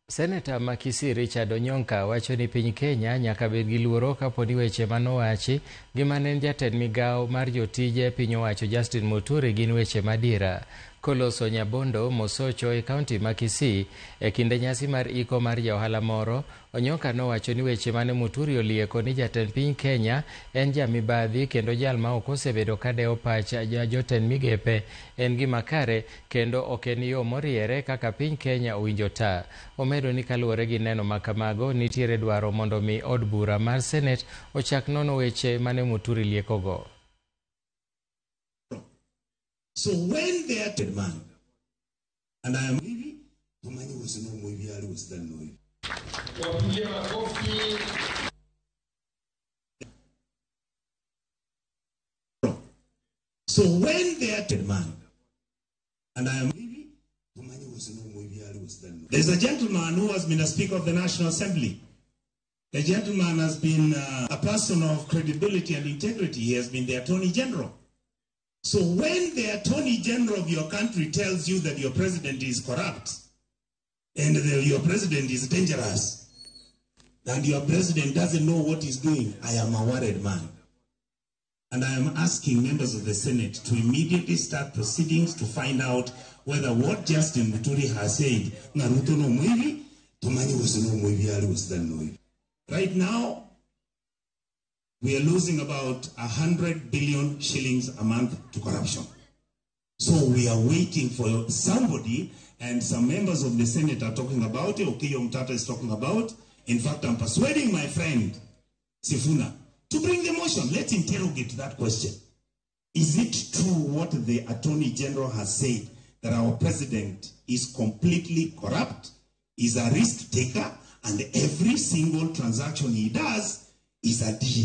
Seneta ma Kisii Richard Onyonka wacho ni piny Kenya nyaka bed gi luoro kapo ni weche manowachi gi mane en jatend migawo mar jotije piny owacho Justin Muturi gin weche madiera. Koloso Nyabondo Mosocho e kaunti ma Kisii e kinde nyasi mar iko mar jaohala moro, Onyonka nowacho ni weche mane Muturi olieko ni jatend piny Kenya en jamibadhi kendo jal ma ok osebedo kadewo pach jotend migepe en gima kare kendo ok en yo moriere kaka piny Kenya owinjo ta. Omedo ni kaluwore gi neno ma kamago, nitiere dwaro mondo mi od bura mar Senate ochak nono weche mane Muturi liekogo. So when they are man, and I am So when they are man, and I am there's a gentleman who has been a Speaker of the National Assembly. The gentleman has been a person of credibility and integrity. He has been the Attorney General. So when the Attorney General of your country tells you that your president is corrupt, and your president is dangerous, and your president doesn't know what he's doing, I am a worried man. And I am asking members of the Senate to immediately start proceedings to find out whether what Justin Muturi has said, right now, we are losing about 100 billion shillings a month to corruption. So we are waiting for somebody, and some members of the Senate are talking about it. Okiya Omtatah is talking about. In fact, I'm persuading my friend, Sifuna, to bring the motion. Let's interrogate that question. Is it true what the Attorney General has said, that our president is completely corrupt, is a risk taker, and every single transaction he does is a deal?